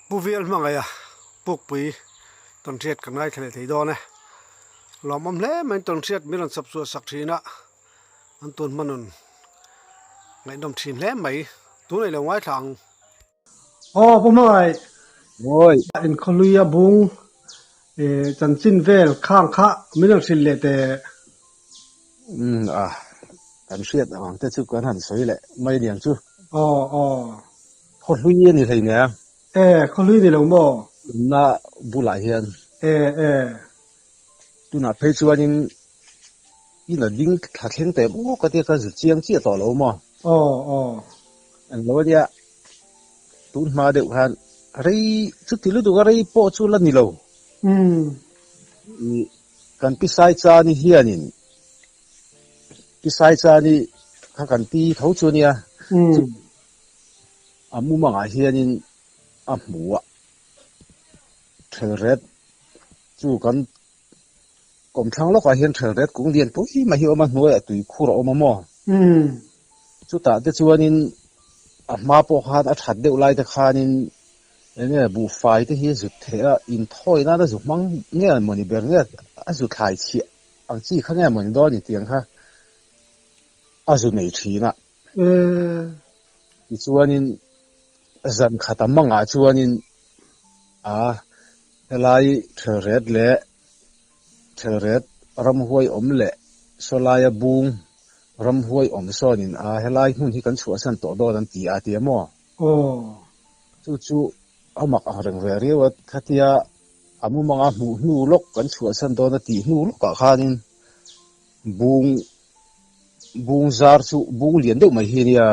Pu Vial hmangaih a Pukpui tawnhriat kan ngaithla leh thei dawn e. Lawmawm hle mai tawnhriat min rawn chawp chhuah sak thin a, an tun hma nun ngaihnawm thin hle mai. Tunah i lo ngaithla ang. Aw Pu Hmangaih, Mawi. Inkhawhlui a bung chanchin vel khang kha min rawn hrilh leh teh. Umm a, kan hriat ang ang te chu kan han sawi leh mai niang chu. Aw aw. Khawhlui a ni hlei nia. E, khawhlui ni lo maw? Tunna bulah hian. E e. Tunah phei chuanin in a ding thla thleng teh maw ka tia ka zut chiang chiah tawh lo maw? Aw aw. Englo a nia, tun hma deuh khan rei chuti lutuk a rei pawh chu la ni lo. Umm. I kan pi Saichani hianin pi Saichani kha kan pi tho chu ania. Umm. A mumangah hianin a hmu a, thelret chu kan kawmthlang lawkah hian thelret kung lian pui mai hi a awm a, hnuaiah tuikhur a awm a maw? Chutah te chuanin a hma pawh khan a that deuh lai te khanin eng nge buhfai te hi a zut theih a, inthawi nan a zu hmang nge mawni ber nge a zu thlai chhiah ang chi kha nge mawni dawn ni tiang kha a zu nei thin a. Tichuanin zan khata mangah chuanin a helai thelret leh thelret ramhuai awm leh sawlaia bung ramhuai awm sawnin a helai hmun hi kan chhuahsan tawh dawn an ti a ti a maw? Chu chu a mak ang reng ve riau a, khatia a mumanga hmuh hnu lawk kan chhuahsan dawn a tih hnu lawkah khanin Bung bung zar chu bung lian deuh mai hi a nia.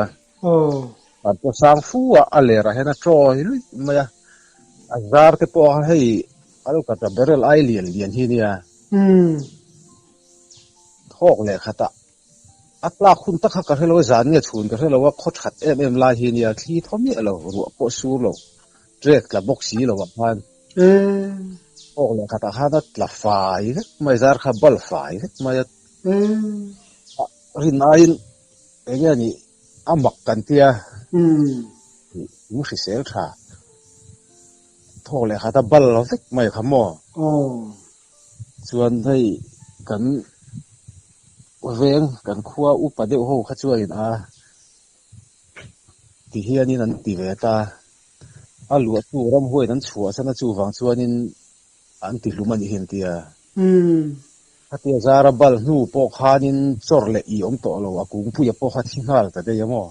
An pawh sang fu a, a lerah hian a chawi luih mai a. A zar te pawh a hei alkatra barrel ai lian lian hi a nia. Thawk leh khatah a tlak hun tak kha ka hre lo a, zan nge chhun ka hre lo a, khaw that em em lai hi a nia, thli thaw miah lo, ruah pawh sur lo, trek tla bawk si lo ah khan. Awk leh khatah khan a tla fai vek mai, zar kha bal fai vek mai a. Rin aiin eng nge nih a mak kan tia thing hrisel tha thawk leh khat a bal vek mai kha maw. Chuan hei kan veng kan khua upa deuh ho kha chuanin a ti hianin an ti ve ta. A luahtu ramhuaiin an chhuahsan a chuvang chuanin an ti hlum a nih hi an ti a. Khatia zara bal hnu pawh khanin chawr leh i awm tawh lo, a kungpuia pawh kha thi nghal ta daih a maw?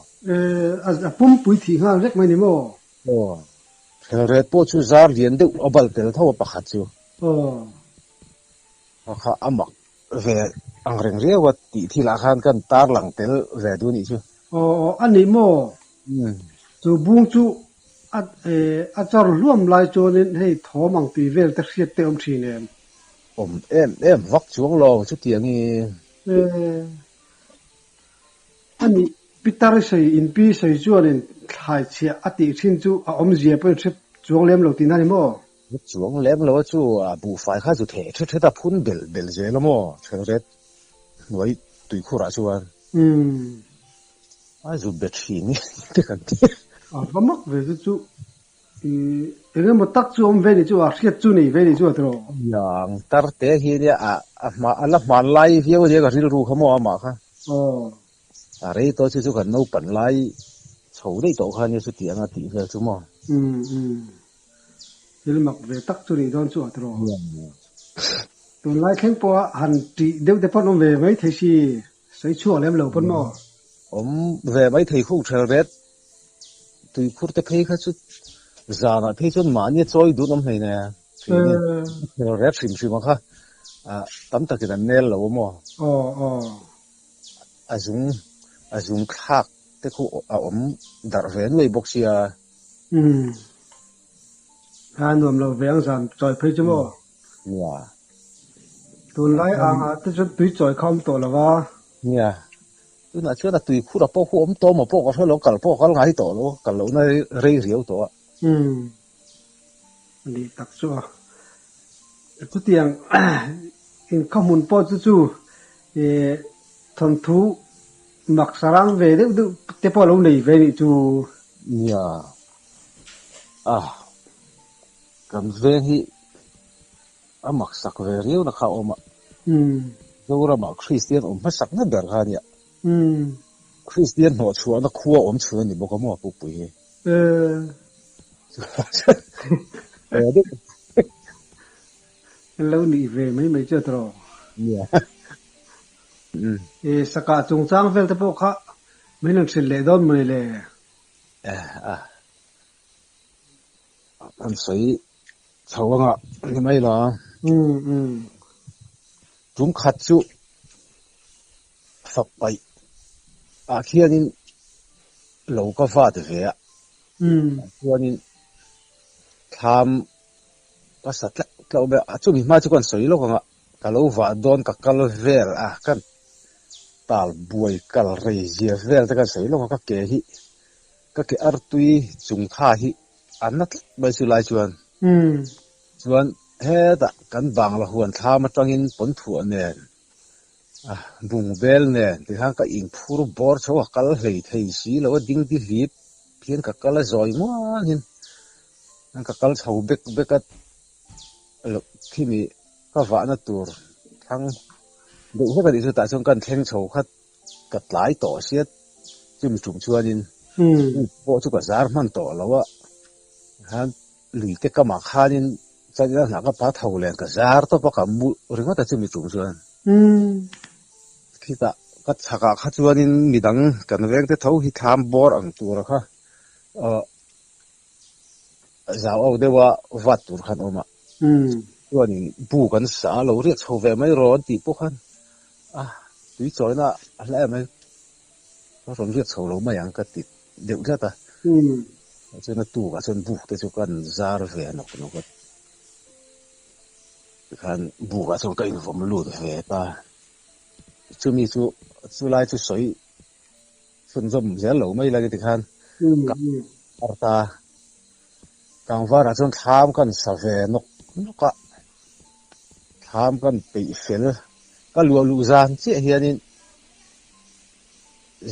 A pumpui thih nghal vek mai ni maw? Aw. Thelret pawh chu zar lian deuh a bal tel tho a pakhat chu. Aw. Kha a mak ve ang reng riau a tih thilah khan kan tarlang tel ve duh a nih chu. Aw aw a nih maw? Chu bung chu a a chawr hluam lai chuanin hei thawm ang tui vel te hriat te awm thin em? Awm em em vak chuang lo chutiang i. A nih Pitar sawi inpi sawi chuanin thlai chhiah a tih thin chu a awmzia pawhin hre chuang lem lo tihna a ni maw? Hre chuang lem lo a chu a buhfai kha chu theh thet thet a phun belh belh zel a maw thelret hnuai tuikhurah chuan. Umm. A zu be thin i te kan ti. A va mak ve chu chu i eng emaw tak chu awm ve ni chu a hriat chu nei ve ni chu a tiraw. Yang tar te hi nia a a hma a la hman lai viau ania ka rilru kha maw amah kha. Aw. A rei tawh chu chu kan naupan lai chho daih tawh kha ania chuti anga tih vel chu maw. Umm umm. Thil mak ve tak chu nih dawn chu a tiraw. Tunlai thleng pawha han tih deuh te pawn awm ve mai thei si, sawi chhuak lem lo pawn maw? Awm ve mai thei khuk ṭhel ret. Tuikhur te phei kha chu zanah phei chuan mahni a chawi dun awm hlei nen ṭhel ret hrim hrim a kha tam takin an nel lo a maw? Aw aw. A zung a zung thlak te khu a awm darh ve nuai bawk sia. Umm. A nuam lo ve ang zan chawi phei chu maw? Nia. Tunlai angah te chuan tui chawi kha awm tawh lo va. Nia. Tunah chuan a tui khur a pawh khu awm tawh maw pawh ka hre lo, kal pawh kal ngai tawh lo, kal lohna rei riau tawh a. Umm. A nih tak chu a. Chutiang inkhawhmun pawh chu chu thawnthu mak sarang ve deuh deuh te pawh a lo nei ve nih chu. Nia. A. Kan veng hi a maksak ve riau na kha a awm a. Zoramah Kristian awm hmasakna ber kha a nia. Kristian hnawhchhuahna khua awm chhun a ni bawk a maw Pukpui hi? An lo nih ve mai mai chu a tawh. Nia. Sakah chungchang vel te pawh kha min rawn hrilh leh dawn mawni le? An sawi chho anga ni mai la. Tum khat chu fak paih ah khianin lo ka vat ve a. Chuanin thlam ka sa tlauh tlauh mai a. Chumi hma chu kan sawi lawk anga ka lo vah dawn ka kal vel a kan tal buai kal rei zia vel te kan sawi lawk a ka ke hi Ka ke artui chung tha hi a na tlat mai chu lai chuan. Chuan hetah kan bangla huan thlam atangin pawnthuah nen, bung bel nen tikhan ka inphur bawr chho a kal hlei thei si lo a ding di hlip hian ka kal a zawi muangin ka kal chho bek bek a khimi ka vahna tur thlang deuh hlek a nih chu tah chuan kan thleng chho khat. Ka tlai tawh sia chumi tum chuanin u pawh chu ka zar hman tawh lo a, khan lui te kamah khanin chuan ina hnah ka pa tho len ka zar tawp a ka mu ringawt a chumi tum chuan. Khitah ka chhakah kha chuanin midang kan veng te tho hi thlam bawr ang tura kha zau au deuha vat tur khan awm a, chuanin bu kan sa lo riak chho ve mai rawh an tih pawh khan a tui chawina a hla em ai ka rawn riak chho lo mai ang ka ti deuh tlat a, chuan a tukah chuan buk te chu kan zar ve nawk nawk a, tikhan bukah chuan ka invawm lut ve ta, chumi chu chulai chu sawi Chhunzawm zel lo mai la tikhan ka var ta. Kangvarah chuan thlam kan sa ve nawk nawk a, thlam kan peih fel. Ka luah luh zan chiah hianin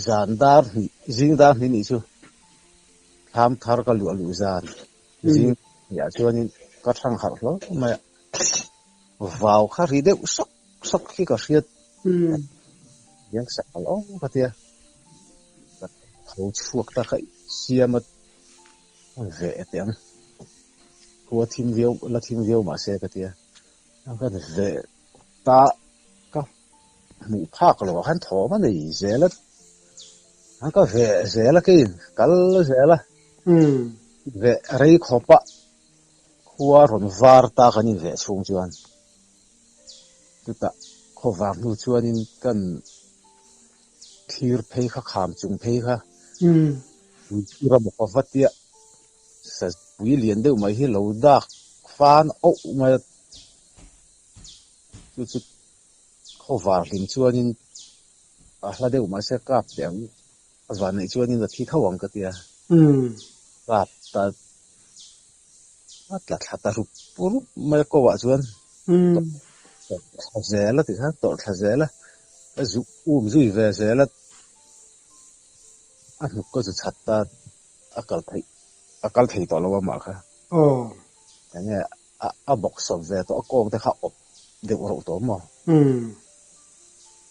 zan dar hnih, zing dar hnih nih chu thlam thar ka luah luh zan zing hnih ah chuanin ka thang harh hlawm mai a, vau kha ri deuh sawk sawk hi ka hriat. Hian sak a lo ka tia ka tho chhuak ta kha siam a ve teh ang khua thim viau la thim viau mah se ka tia ka ve ta ka hmuh phak lo ah khan thawm a nei zel a ka ve zel a keiin kal zel a ve rei khawp a khua rawn var ta kan in ve chhung chuan. Chutah khawvar hnu chuanin kan thlir phei kha kham chung phei kha ura bawk a va tia sazupui lian deuh mai hi lo dak fan auh mai a, chu chu khawvar hlim chuanin a hla deuh mahse kap teh ang a van neih chuanin a thi tho ang ka tia kap ta. A tla thla ta rup rup mai a ko ah chuan tawrh thla zel a ti khan tawrh thla zel a ka zuk um zui ve zel a a hnuk ka zu chhat ta a kal theih a kal thei tawh lo amah kha enge a bawk sawp ve tawh a kawng te kha awp deuh reuh tawh maw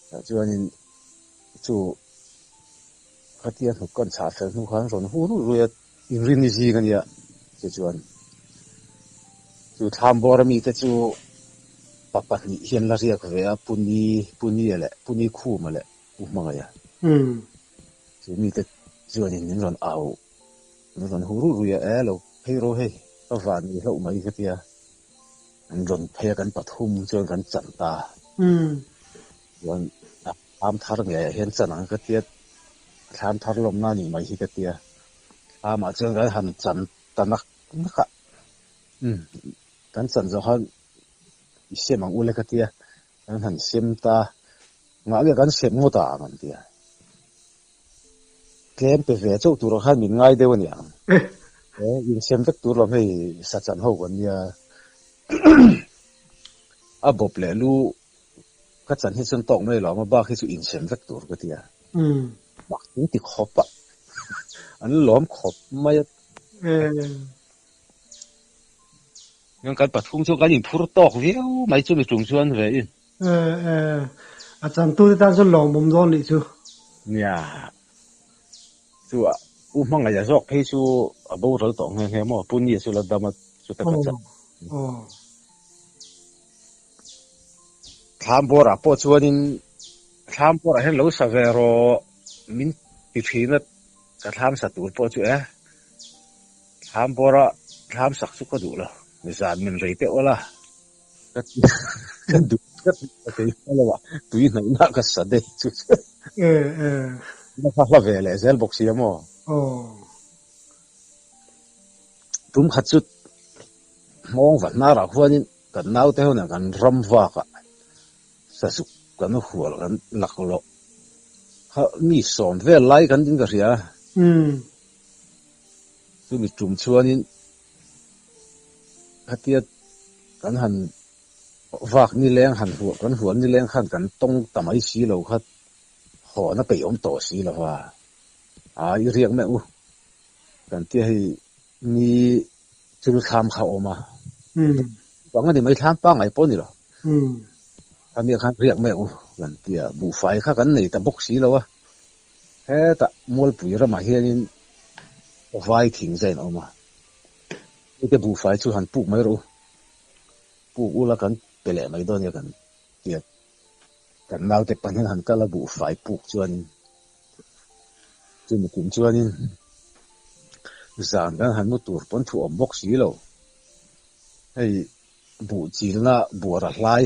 tah chuanin chu khatia hnuk kan chhah fel hnu khan rawn hu ruih ruih a. Inrinni zing a nia chu chuan chu thlam bawr ami te chu pa pahnih hian la riak ve a, Pu Ni, Pu Nia leh Pu Ni Khuma leh Pu Hmangaia. Chu mite chuanin min rawn au, min rawn hu ruih ruih a, e lo phei rawh hei, ka van ni hlauh mai ka tia. An rawn phei a, kan pathum chuan kan chan ta. Chuan a thlam thar ngeiah hian chan ang ka tia, thlam thar lawmna a nih mai hi ka tia. Thlamah chuan kan han chan ta nak nak a, umm kan chan zawh khan i sem ang ule ka tia, kan han sem ta, ngah nge kan sem ngawt ang an tia. Tlem pe ve chauh turah khan min ngai deuh a niang. E insem vek tur lam hei sa chan ho kan nia. A bawp leh lu Ka chan hi chuan tawk mai lo a, bak hi chu insem vek tur ka ti a. Bak in ti khawp a, an lawm khawp mai a. Kan pathum chu kan inphur tawk viau mai chumi tum chuan ve in. A changtute tan chuan lawmawm dawn nih chu. Nia, chu a u hmangaih a zawk phei chu a boral tawh nghe nghe maw? Pu Nia chu la dam a chuta ka chak. Thlam bawrah pawh chuanin thlam bawrah hian lo sa ve rawh min ti thin a, ka thlam sa tur pawh chu e. Thlam bawra thlam sak chu ka duh lo, zan min rei teuh a la. Ka duh tlat ka thei hma lo a, tui hnaihna ka sa daih chu chu. Na kha hla ve leh zel bawk sia maw? Tum khat chu hmawng va hnarah khuanin kan naute ho nen kan ram vakah sazuk kan hual kan laklawh kha mi sawm vel lai kan ding ka hria. Chumi tum chuanin khatia kan han vak nileng han huah kan hual nileng khan kan tawng ta mai si lo kha hawhna peih awm tawh si lo va, a i riak meuh u kan tia hei ni chul thlam kha a awm a, bang a ni mai thlam pangngai pawh a ni lo, khami ah khan riak meuh u kan tia buhfai kha kan nei ta bawk si lo a. Hetah Mualpui ramah hianin vai thing zain a awm a, hete buhfai chu han puk mai rawh u, puk ula kan pe leh mai dawn nia kan ti a, kan naute pahnih han kal a buhfai puk chuanin chumi kum chuanin zan kan han mu tur pawn thu awm bawk si lo, hei buh chilna buara hlai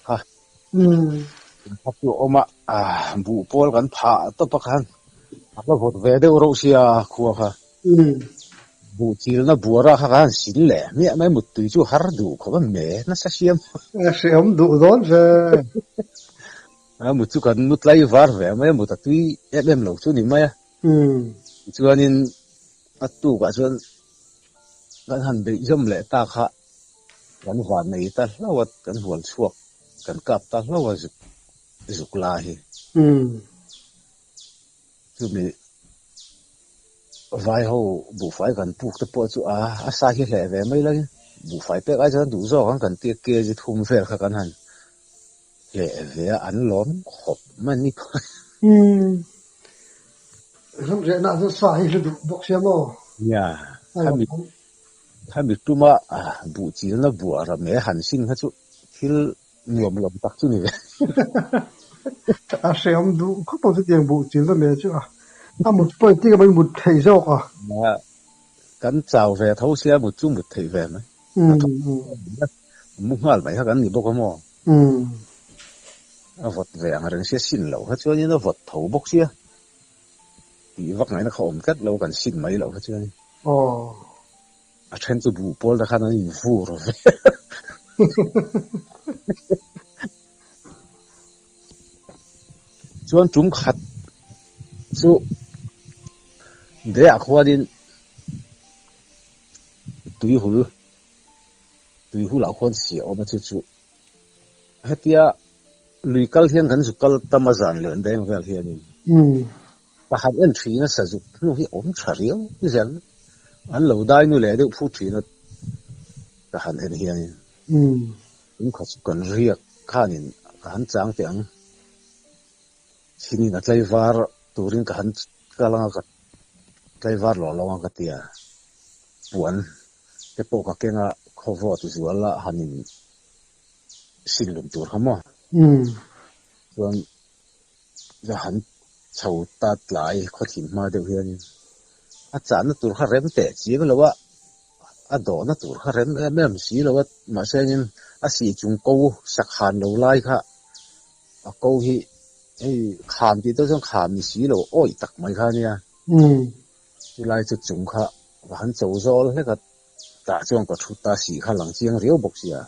kha kha chu a awm a, buh pawl kan phah tawp a khan a la vawt ve deuh reuh sia khua kha. Buh chilna buara kha khan sin leh hmiah mai muttui chu har duh khawp a me nasa siam. A hrehawm duh dawn ve. A mut chu kan mu tlai var ve mai a, mut a tui em em lo chu ni mai a. Tichuanin a tukah chuan kan han beih zawm leh ta kha kan van nei ta hlauh a, kan hual chhuak kan kap ta hlauh a zuk zuk la hi. Chumi vai ho buhfai kan puk te pawh chu a a sa hi hleh ve mai langin buhfai pek ai chuan duh zawk ang kan tia kg thum vel kha kan han hleh ve a an lawm khawp mai ni. Ram riahna ah chuan sa hi hlu duh bawk sia maw? Nia, khami khami tuma buh chilna buah ram e han sin kha chu thil nuam lo tak chu ni ve. A hrehawm duh khawp ang chutiang buh chilna me chu a a mut pawh engtin nge maw i mut theih zawk a? Nia, kan chau ve tho sia mut chu mut theih ve mai. Mu nghal mai kha kan ni bawk a maw? A vawt ve ang reng sia sin loh kha chuanin a vawt tho bawk sia. Tih vak ngaihna kha awm tlat lo kan sin mai loh kha chuanin. A then chu buh pawl te khan an invur ve. Chuan tum khat chu deah khuanin tuihul tuihulah khuan si a awm a chu chu hetia lui kal hian kan zuk kal tam a zan leh deng vel hianin pakhat en thin a sazuk hnu hi awm tha riau zel an lo dai nu leh deuh phut thin a ka han en hianin tum khat chu kan riak khanin ka han chang teh ang thinin a tlaivar turin ka han kal anga ka tlaivar lawh lo ang ka tia puan te pawh ka keng a khawvawt zual a han in sin lum tur kha maw chuan ka han chho ta tlai khawthim hma deuh hianin a chahna tur kha rem teh chiang lo a a dawhna tur kha rem em em si lo a mahse engin a sih chung ko sak han lo lai kha a ko hi hei kham tih te chuan kham ni si lo awih tak mai kha ania. Chulai chu chung kha va han cho zawl hlek a, tah chuan ka thu ta si kha lang chiang riau bawk sia,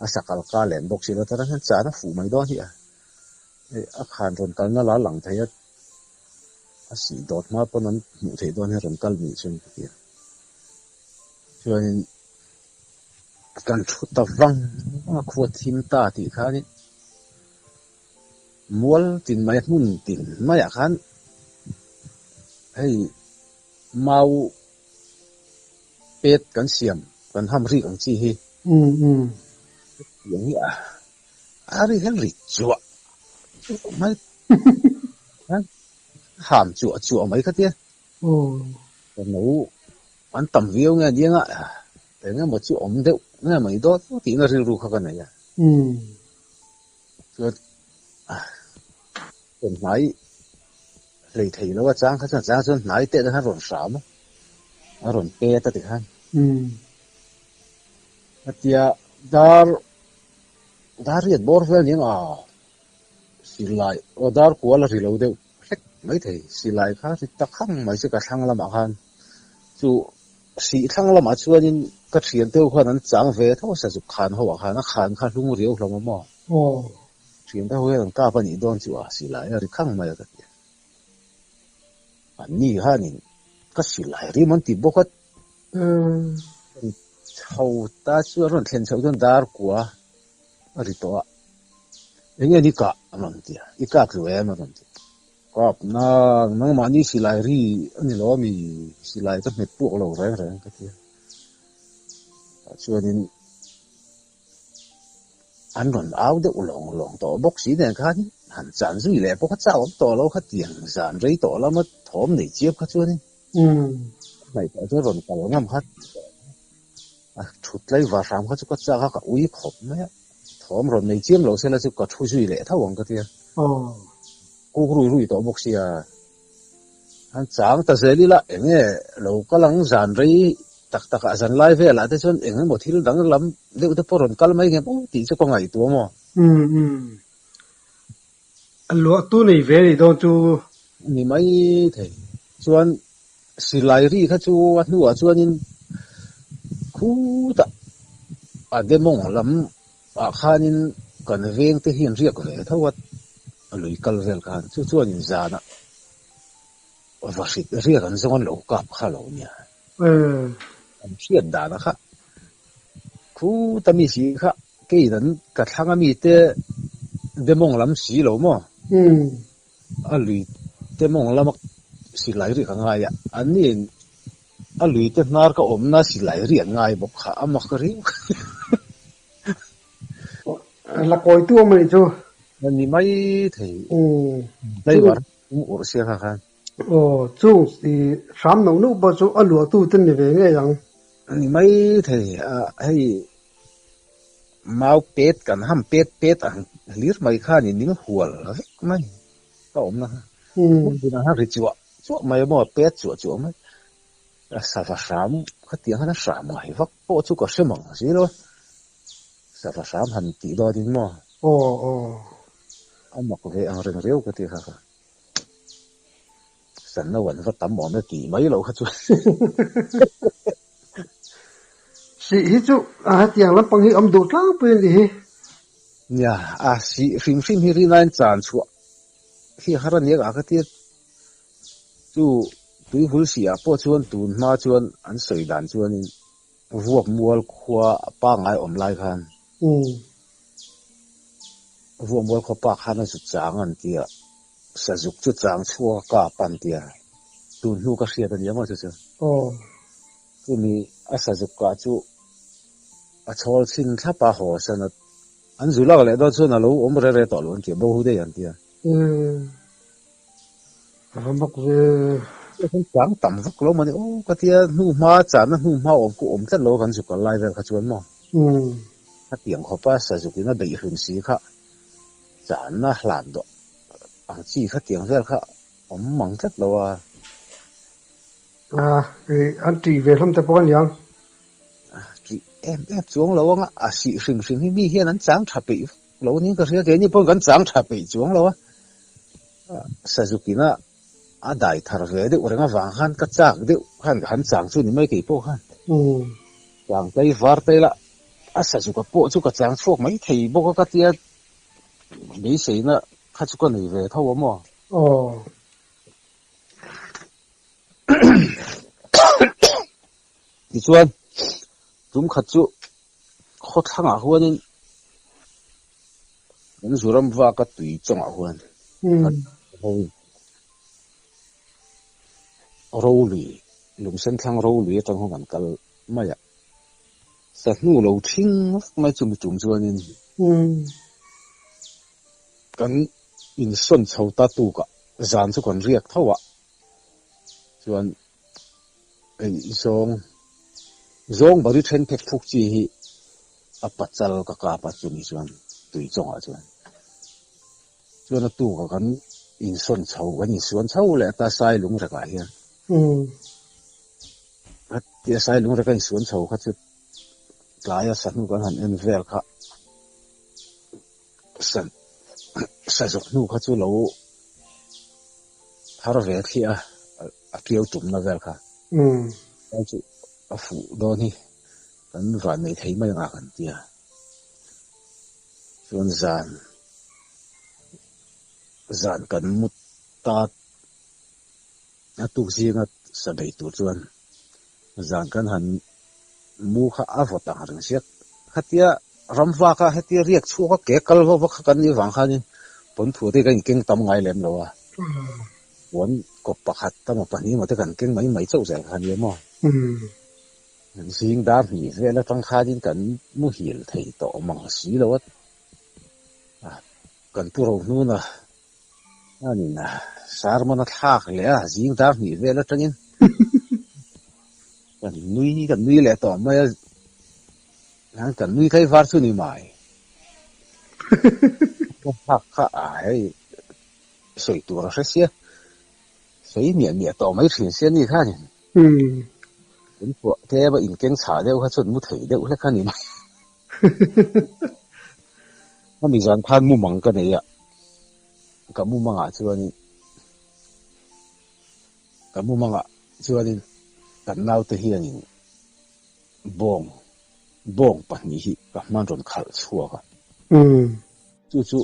a sakal ka len bawk si lo ta reng hian chan a fuh mai dawn hi a, hei a khan rawn kalna la lang thei a, a sih dawt hma pawn an hmuh theih dawn hian rawn kal nih chuan ka ti a, chuanin kan thu ta vang vang a khua thim ta tih khanin Mual tin mai hmun tin maiah khan hei mau pet kan siam kan ham rik ang chi hi. Tiang hi a a ri hian ri chuah chuah mai ham chuah chuah mai kha tia. Ka no an tam viau nge aniang a eng emaw chu awm deuh nge mai dawt tihna rilru kha ka nei a. Chuan rawn hnai hlei thei lo a chang kha chuan chang chuan hnai teh te khan rawn hram a, a rawn pet a ti khan. Hetia dar dar riat bawr vel aniang a silai aw dar kual a ri lo deuh hlek mai thei silai kha ri tak hang mai chu ka thlang lamah khan chu sih thlang lamah chuanin ka thian te ho khan an chang ve tho a sazuk khan ho ah khan a khan kha hlung riau hlawm a maw. Thian te ho hian an kap a nih dawn chu a silai a ri khang mai a ka ti a. Anni khanin ka silai rim an ti bawk a. Chho ta chu a rawn thlen chhoh chuan dar kua a ri tawh a. Eng nge ni kah a rawn ti a, i kap tlu em a rawn ti a. Kap na nangmahni silai ri a ni lo a mi silai ka hmet puak lo reng reng ka ti a. Tah chuanin An rawn au deuh lawng lawng tawh bawk si nen khan han chan zui leh pawh kha chau awm tawh lo kha tiang zan rei tawh lama thawm nei chiap kha chuanin ngaihtuah chuan rawn kal ngam kha a thut tlai var hram kha chu ka chak a ka ui khawp mai a thawm rawn nei chiam lo sela chu ka thu zui leh tho ang ka tia kuk rui rui tawh bawk sia an chang ta zel ila eng nge lo kal ang zan rei tak tak ah zan lai vel ah te chuan eng emaw thil dang lam deuh te pawh rawn kal mai nge maw tih chu ka ngaihtuah maw. Umm umm. A luah tu nei ve ni dawn chu. Ni mai thei. Chuan silai ri kha chu a hnuah chuanin khutah a demawng lam ah khanin kan veng te hian riak ve tho a, a lui kal vel khan chu chuanin zanah va hrit riak an zawng an lo kap kha lo nia. An hriat dana kha khuta mi si kha kei dan ka thlang a mi te demawng lam si lo maw? A lui te mawng lama silai ri ka ngai a, an ni a lui te hnar ka awmna silai ri an ngai bawk kha a mak riau. La kawi tu awm a nih chu. A ni mai thei. Driver um urh sia kha khan. Aw, chung i hram noh noh pawh chu a luahtu te ni ve ngei ang. A ni mai thei a, hei mau pet kan ham pet pet ang hlir mai khan in min hual vek mai ka awmna kha. Hmun bunah khan ri chuah chuah mai a maw, pet chuah chuah mai. A sava hram khatiang khan a hram ngai vak pawh chu ka hre mang si lo a. Sava hram han tih dawnin maw. Aw aw. A mak ve ang reng riau ka ti kha kha. Sanno an va tam awm e tih mai loh kha chuan. Sih hi chu a hetiang lampang hi awm duh tlangpui a nih hi. Nia, a sih hrim hrim hi rinain chan chhuah hi a har a nia ka tia. Chu tuihul sih ah pawh chuan tun hma chuan an sawi dan chuanin vuak mual khua pangngai awm lai khan vuak mual khua pa khan a zu chang an tia. Sazuk chu chang chhuak a kap an tia. Tun hnu ka hriat a nia maw chu chu. Chumi a sazuk kah chu a chhawl chhin thlap a haw san a. An zu lak leh dawn chuan a lo awm re re tawh lo an tia, bo hu daih an tia. A va mak ve. Chang tam vak lo mawni aw ka tia hnu hma chahna hnu hma awm khu awm tlat lo kan zu kal lai vel kha chuan maw. Khatiang khawpa sazuk in a beih hlun si kha chahna hlan dawh ang chi khatiang vel kha awm mang tlat lo a. A an tih ve hlawm te pawh a niang. Tih em em chuang lo anga a sih hrim hrim hi mi hian an chang tha peih vak lo ania ka hria keini pawhin kan chang tha peih chuang lo a. Sazukina a dai thar ve deuh reng avang khan ka chak deuh khan ka han chang chu ni mai kei pawh khan. Chang tlai var tlai la a sazuka pawh chu ka chang chhuak mai thei bawk a ka tia beiseina kha chu ka nei ve tho a maw. Aw. Tichuan tum khat chu khawthlangah huanin kan Zuram vaka tui chawngah huan Rolui, Lungsenthlang Rolui atang huan kan kal mai a. Sahnu lo ṭhing vak mai chumi ṭum chuanin kan insawn chho ta tukah zan chu kan riak tho a, chuan hei zawng zawng bari ṭhen phek phuk chi hi a pachal ka kap a chumi chuan tui chawngah chuan chuan a tukah kan insawn chho kan insuan chho leh ta Sailung rekah hian. Tia Sailung reka insuan chho kha chu tlaia sahnu kan han en vel kha sa sazuk hnu kha chu lo thar ve thliah a, a ṭiau tumna vel kha. Tlai chu a fuh dawn hi kan van nei thei mai ang a kan tia. Chuan zan zan kan mu ta A tuk zinga sa bei tur chuan zan kan han mu kha a vawt ang reng sia. Khatia ramvak a hetia riak chhuak a ke kal vak vak kha kan nih vang khanin pawnphuah te kan inkeng tam ngai lem lo a. Puan kawp pakhat emaw pahnih emaw te kan keng mai mai chauh zel kha nia maw. Zing dar hnih vel atang khanin kan muhil thei tawh awm ang si lo a. Kan pu Rohnuna Anin sermon a thlak leh a, zing dar hnih vel atangin kan nui kan nui leh tawh mai a, kan nui tlai var chu ni mai. Thlak kha a hei sawi tur a hre sia, sawi miah miah tawh mai thin sia ni khanin. Kan puah tlem a inkeng chhah deuh kha chuan mu thei deuh hlek a ni mai. Hemi zan khan mumang ka nei a, ka mumangah chuanin ka mumangah chuanin kan naute hianin bawng bawng pahnih hi ka hman rawn khalh chhuak a. Chu chu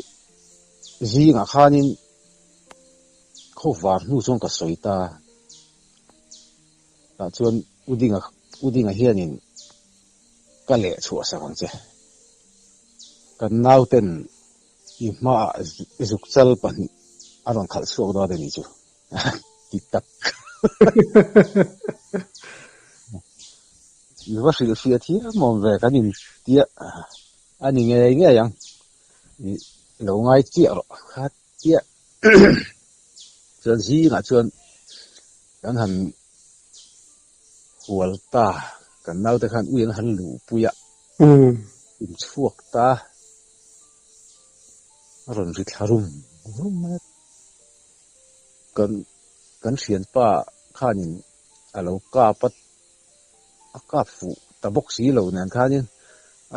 zingah khanin khawvar hnu chuan ka sawi ta. Tah chuan U Dinga U Dinga hianin ka leh chhuah sak ang che. Kan nauten i hmaah zuk chal pahnih a rawn khalh chhuak dawn a ni chu ti tak. I va hrilhfiah thiam awm ve kan intia a ni ngei ngei ang. I lo ngai chiah rawh kha tia. Chuan zingah chuan kan han hual ta, kan naute khan ui an han luhpui a, in chhuak ta, a rawn ri thla rum rum mai a. Kan kan thianpa khanin a lo kap a, a kap fuh ta bawk si lo nen khanin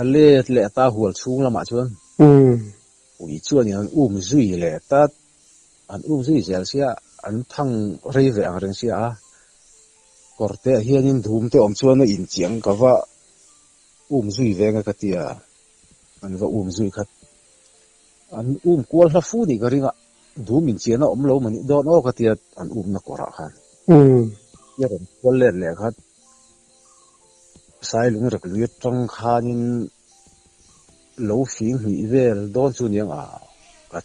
a let leh ta hual chhung lamah chuan ui chuanin an um zui leh ta, an um zui zel sia, an thang rei ve ang reng sia a, kawr te ah hianin dum te awm chuan a inchiang ka va um zui ve ang e ka ti a, an va um zui khat, an um kual hla fu nih ka ring a, dum inchian a awm lo maw nih dawn aw ka ti a, an umna kawr ah khan i rawn kual let leh khat, Sailung rek lui atang khanin lo fing hnih vel dawn chu niang a, ka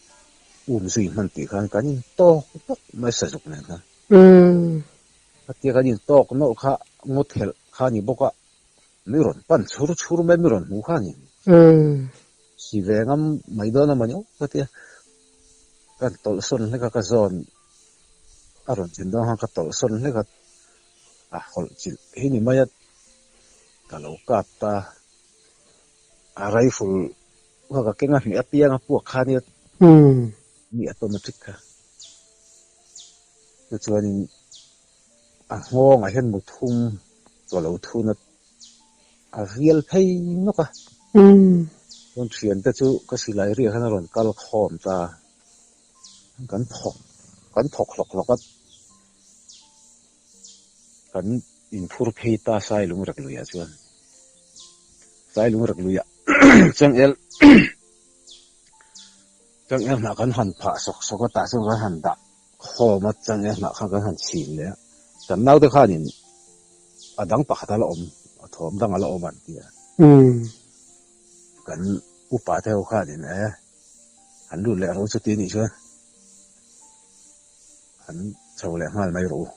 um zui hman tih khan kan in tawk nawk mai sazuk nen khan. Khatia kan in tawk nawlh kha ngaw thelh kha a ni bawk a, mi rawn pan chhur chhur mai mi rawn hmuh kha a ni. Si ve ngam mai dawn a mawni aw khatia kan tawlh sawn hlek a ka zawn a rawn chin dawn khan ka tawlh sawn hlek a, a hawlh chilh hi ni mai a ka lo kap ta. A rifle kha ka keng a hmeh apiang a puak kha nia mi automatic kha. Tichuanin a nghawngah hian muthum chaw lo thun a a rial phei nawk a. Chuan thiante chu ka silai riah khan a rawn kal khawm ta. Kan thawk kan thawk hlawk hlawk a. Kan inphur phei ta Sailung rek luiah chuan. Sailung rek luiah changel changel hnah kan han phah sawk sawk a tah chuan kan han dah khawm a changel hnah kha kan han chhin leh a. Kan naute khanin a dang pakhat a la awm a thawm dang a la awm an ti a. Kan upa te ho khanin e han lut leh ro chuti anih chuan an chho leh nghal mai rawh u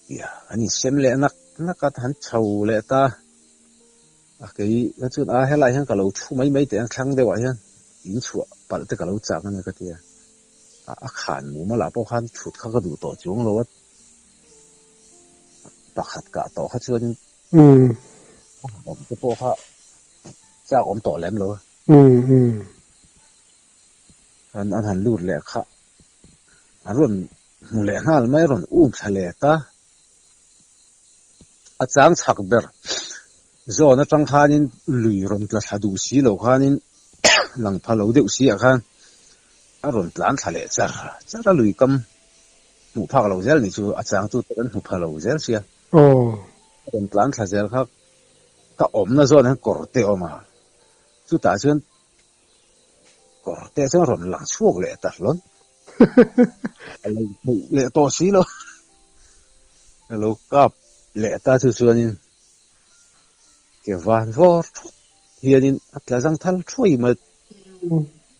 tia an insem leh nak nak a, han chho leh ta. A kei ka chuan a helaiah hian ka lo thu mai mai teh ang thlang deuhah hian in chhuah palh te ka lo chak a nia ka ti a. A khan mumal ah pawh khan thut kha ka duh tawh chuang lo a, pakhat kah tawh kha chuanin awm te pawh kha chak awm tawh lem lo a. An an han lut leh kha an rawn hmu leh nghal mai a rawn um thla leh ta. A chang chhak ber zawn atang khanin lui rawn tla thla duh si lo khanin lang pha lo deuh si ah khan a rawn tlan thla leh char char a lui kam hmuh phak lo zel nih chu a chang chu kan hmu pha lo zel sia. A rawn tlan thla zel kha ka awmna zawn hian kawr te a awm a chutah chuan Kawr te chuan rawn lang chhuak leh ta hlawn. A lo hmuh leh tawh si lo. A lo kap leh ta chu chuanin ke van vawr thut hianin a tla zang thal thuai mai.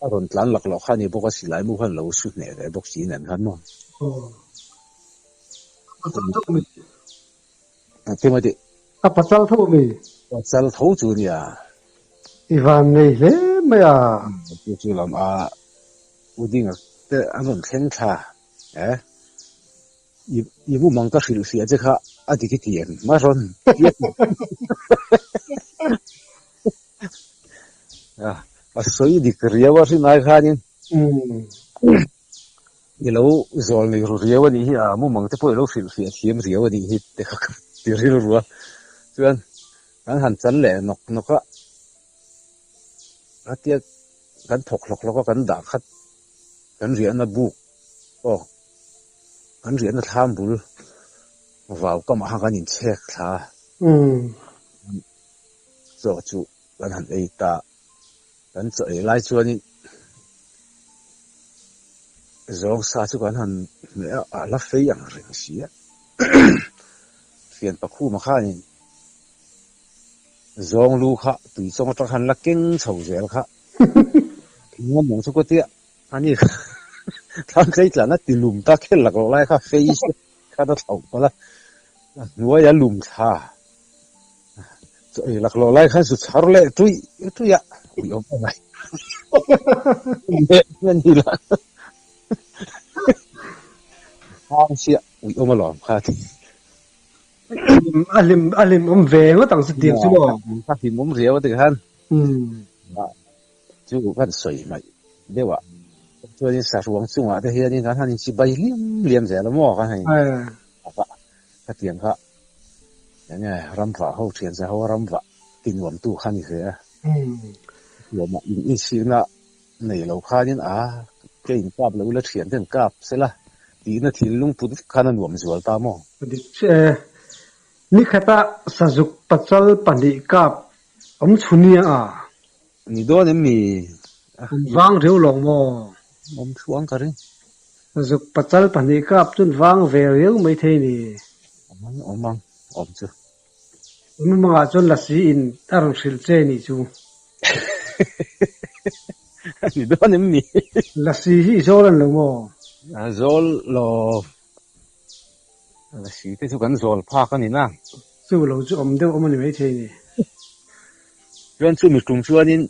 A rawn tlan lak loh kha a ni bawk a, silai mu khan lo su hneh ve bawk si nen khan maw. A pasal tho mi? Pasal tho chu nia. I van nei hle mai a. Chu chu lam a U Dinga te an rawn thleng thla e. I i mumang ka hrilh hriah che kha a dik i ti em? Ma rawn ti a. A sawi dik riau a hrinai khanin. I lo zawl nei ru riau a nih hi a, mumang te pawh i lo hrilh hriah thiam riau a nih hi te kha ka ti rilru a. Chuan kan han chan leh nawk nawk a, khatia kan thawk hlawk hlawk a kan dah khat kan riahna buk aw kan riahna thlam bul vau kamah khan kan inchhek thla a, chaw chu kan han ei ta. Kan chaw ei lai chuanin zawng sa chu kan han hmeh a, a la fei ang reng si a. Fian pakhuma khanin zawng lu kha tui chawng atang khan la keng chho zel kha. Engemaw mawng chu ka tia, ani kha thlam tlei tlan a ti lum ta khel lak loh lai kha fei khan a thlauh palh a, a hnuai a lum thla. Chaw ei laklawh lai khan su chhar leh tuih tuih a, ui awm em ai. Leh ni la. Hang sia ui awm alawm kha ti. A hlim a hlim awm ve ngawt ang chu tiang chu maw. Ka hlim awm riau a ti khan. Chu kan sawi hmaih deuh a. Chuanin saruang chungah te hianin kan han inchibai liam liam zel a maw kan han in Khatiang kha eng nge ramvah ho thian che ho ramvah ti nuam tu kha ni ve a. Nuamah in inchhirna nei lo khanin a ke in kap lo ila thian ten kap sela tihna thinlung put vek khan a nuam zual ta maw? Dik che e. Nikhata sazuk pachal pahnih kap awm chhunia a. Ni dawn em mi? An vang riau lawng maw? Awm thuang ka ring. Zuk pachal pahnih kap chun vang ve riau mai thei ni. Awm ang, awm ang, awm chu. Mumangah chuan lasi in a rawn hrilh che nih chu. Ni dawn em mi? Lasi hi i zawl an lo maw? A zawl lo. Lasi te chu kan zawl phak a ni na. Chu lo chu awm deuh awm a ni mai thei ni. Chuan chumi tum chuanin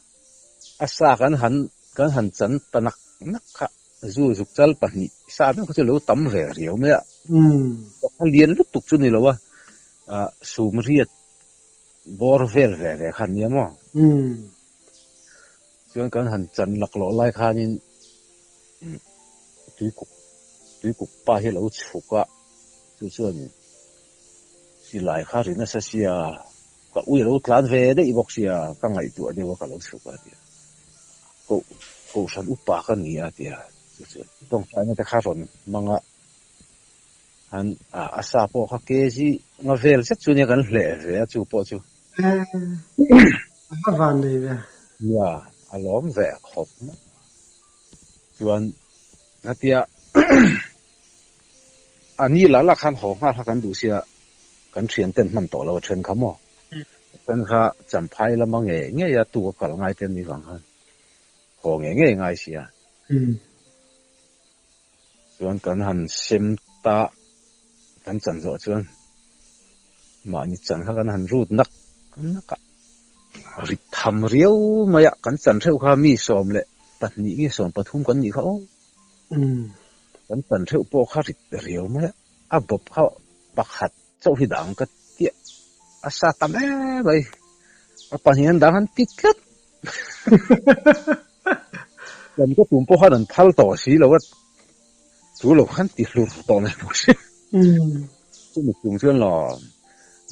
a sa kan han kan han chan ta nak nak kha zu zuk chal pahnih sa deuh kha chu lo tam ve riau mai a. A lian lutuk chu ni lo a, sum riat bawr vel ve ve kha ania maw. Chuan kan han chan laklawh lai khanin tuikuk tuikuk pa hi a lo chhuk a, chu chuan silai kha ri nasa sia ka ui a lo tlan ve daih bawk sia ka ngaihtuah deuh a ka lo chhuk a tia koh kohhran upa ka ni a tia chu chuan tawngtaina te kha rawn hmang a han a sa pawh kha kg nga vel zet chu nia kan hleh ve a chu pawh chu. A va van nei ve. Nia a lawm ve khawp mai. Chuan hetia a ni lah lah khan haw nghal kha kan duh sia kan thian ten hman tawh lo a then kha maw. Then kha champhai lama ngei ngei a tu a kal ngai te ni vang khan haw ngei ngei ngai sia. Chuan kan han sem ta kan chan zawh chuan. Mahni chan kha kan han rut nak nak a, rit tham riau mai a, kan chan theuh kha mi 12 nge 13 kan nih kha aw. Kan chan theuh pawh kha rit riau mai a, a bawp kha pakhat chauh hi dang ka tiah a sa tam em mai, a pahnih an dang han ti tlat. Kan ka tum pawh khan an phal tawh si lo a, chu lo khan ti hlur tawh mai bawk si. Chumi chung chuan lo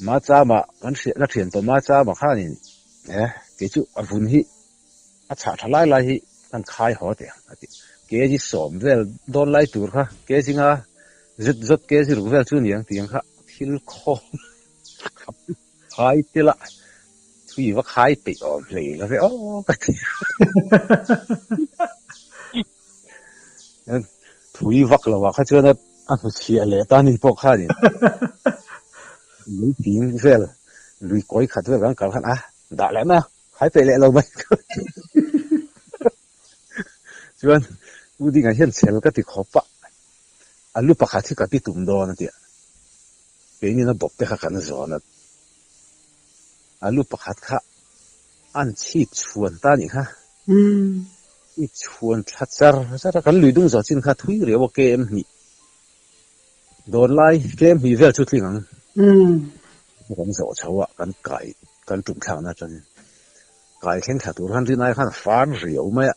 Machama kan hriat ka thian tawh Machama khanin e kei chu a vun hi a chhah tha lai lai hi kan khai haw teh ang a ti. Kg sawm vel dawn lai tur kha kg nga zet zawt kg ruk vel chu a ni ang tih ang kha thil khawm khai tel a thui va khai peih awm hlei lo ve aw ka ti. Thui vak lo ah kha chuan a hnuchhiah leh ta ni pawh khanin lungping vel lui kawi khat vel kan kal khan a dah leh mai a, khai peih leh lo mai. Chuan U Dinga hian chhel ka ti khawp a, a lu pakhat hi ka ti tum dawn a tia. Keinin a bawp te kha kan zawn a, a lu pakhat kha an chhip chhuan ta nih kha. I chhuan thla char char a, kan lui dung zawh chin kha thui riau a kem hnih dawn lai kem hnih vel chu tling ang. Kan zawh chho a, kan kai kan tum thlakna atangin kai thleng thla tur khan rin ai khan a far riau mai a.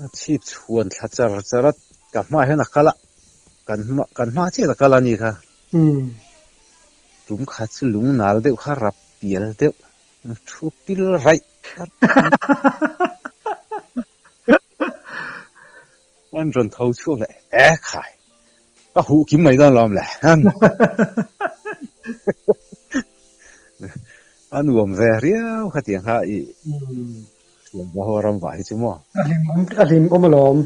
A chhip chhuan thla char char a, ka hmaah hian a kal a, kan hma kan hma chiah a kal a ni kha. Tum khat chu lung nal deuh kha rap pial deuh thu pil raih an rawn tho chhuak leh e khai ka huh kim mai dawn lawm le a nuam ve riau khatiang kha i Thiamna ho ram vah hi chu maw? A hlim awm a hlim awm alawm.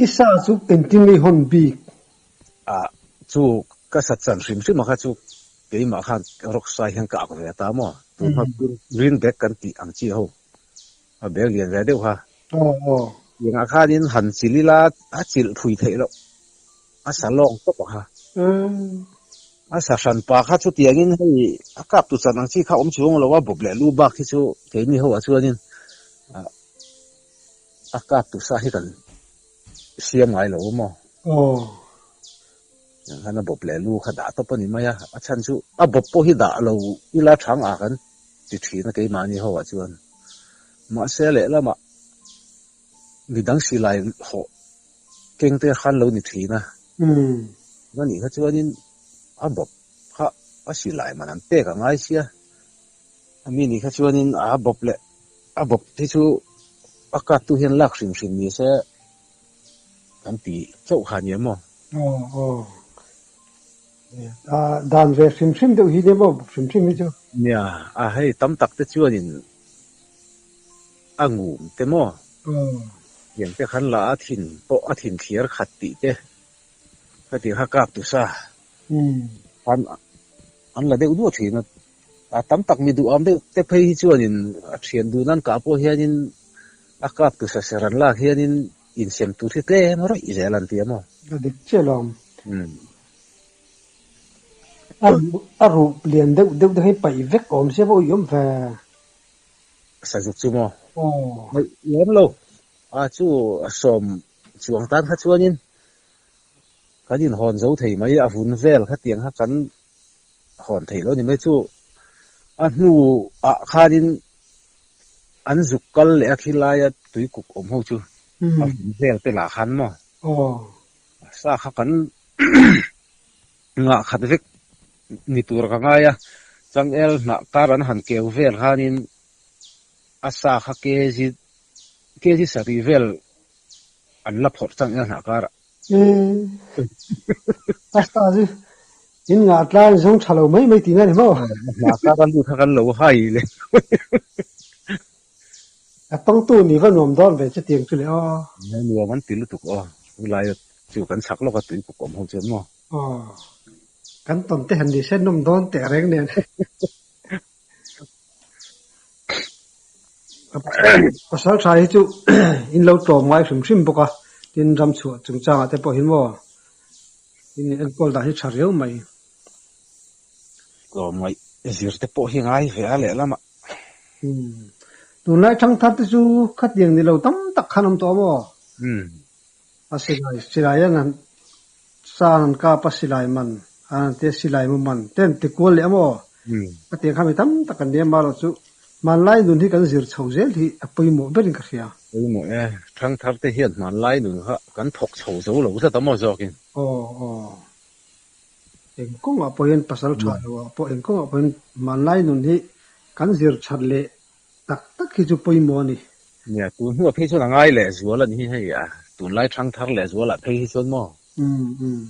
I sa chu engtin nge i hawn bik? A chu ka sa chan hrim hrim a kha chu keimah khan rawk sai hian ka ak ve ta maw? Tun hma green bag kan tih ang chi ho a bag lian ve deuh kha. Aw aw. Tiangah khanin han chilh ila a chilh phui theih loh. A sa lawng tawp a kha. A sa hran pa kha chutiangin hei a kap tu chan ang chi kha awm chuang lo a, bawp leh lu bak hi chu keini ho ah chuanin a kap tu sa hi kan siam ngai lo maw. Aw. Tiang khan a bawp leh lu kha dah tawp a ni mai a, a chhan chu a bawp pawh hi dah lo ila thang ah kan ti thin a keimahni ho ah chuan. Mahse lehlamah midang silai hawh keng te khan lo ni thin a. Chuan nih kha chuanin a bawp kha a silai man an pek a ngai sia. A mi nih kha chuanin a bawp leh a bawp hi chu a kap tu hian lak hrim hrim ni se kan ti chauh kha nia maw? Aw aw. Dan ve hrim hrim deuh hi nia maw bawp hrim hrim hi chu? Nia, a hei tam tak te chuanin A ngum te maw? Tiang te khan la a thin pawh a thin thliar khat tih te ka ti kha kap tu sa khan an la deuh duah thin a, a tam tak mi duh am deuh te phei hi chuanin a thian dun an kah pawh hianin a kap tu sa ser an lak hianin insem tur hi tlem rawih zel an ti a maw? A dik chiah lo. A ruh lian deuh deuh te hi paih vek awm sia pawh i awm ve. Sazuk chu maw? Ngaih lem lo. A chu a sawm chuang tan kha chuanin kan inhawn zo thei mai a vun vel khatiang kha kan hawn thei lo ni mai chu a hnu ah khanin an zuk kal leh a khilaia tuikuk awm ho chu a vun vel te lah khan maw? Sa kha kan ngah khat vek ni tur ka ngai a, changel hnah kar an han keu vel khanin a sa kha kg kg sarih vel an la phawrh changel hnah karah. A sa chu in ngah tlai zawng tha lo mai mai tihna a ni maw? Hnah kar a lut kha kan lo hai leh. A tawngtu ni va nuam dawn ve chutiang chu le aw. Nuam an ti lutuk aw, chulai chu kan chak lawk a tuikuk awm ho chuan maw. Aw, kan tawn te han ni se nawm dawn teh reng nen. Pasal tha hi chu in lo tlawm ngai hrim hrim bawk a, tin ram chhuah chungchangah te pawh hi maw. In enkawl dan hi tha riau mai. Tlawmngaih zir te pawh hi ngai ve a lehlamah. Umm. Tunlai thangthar te chu khatiang ni lo tam tak khan awm tawh maw? Umm. A silai silai an han sa an han kap a silai man an han tia silai mu man te an ti kual leh a maw? Umm. Khatiang kha mi tam tak an ni a marawh chu hmanlai nun hi kan zir chho zel hi a pawimawh berin ka hria. Pawimawh e. Thangthar te hian hmanlai nun kha kan thawk chho zo lo zat a maw zawkin? Aw aw. Eng kawngah pawhin pasal tha loah pawh eng kawngah pawhin hmanlai nun hi kan zir that leh tak tak hi chu pawimawh a ni. Nia, tun hnuah phei chuan a ngai leh zual a ni hi hei a, tunlai thang thar leh zualah phei hi chuan maw? Umm umm.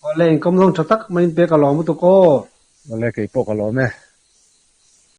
Awle, inkawm zawng tha tak mai in pek a lawm lutuk aw. Awle, kei pawh ka lawm e.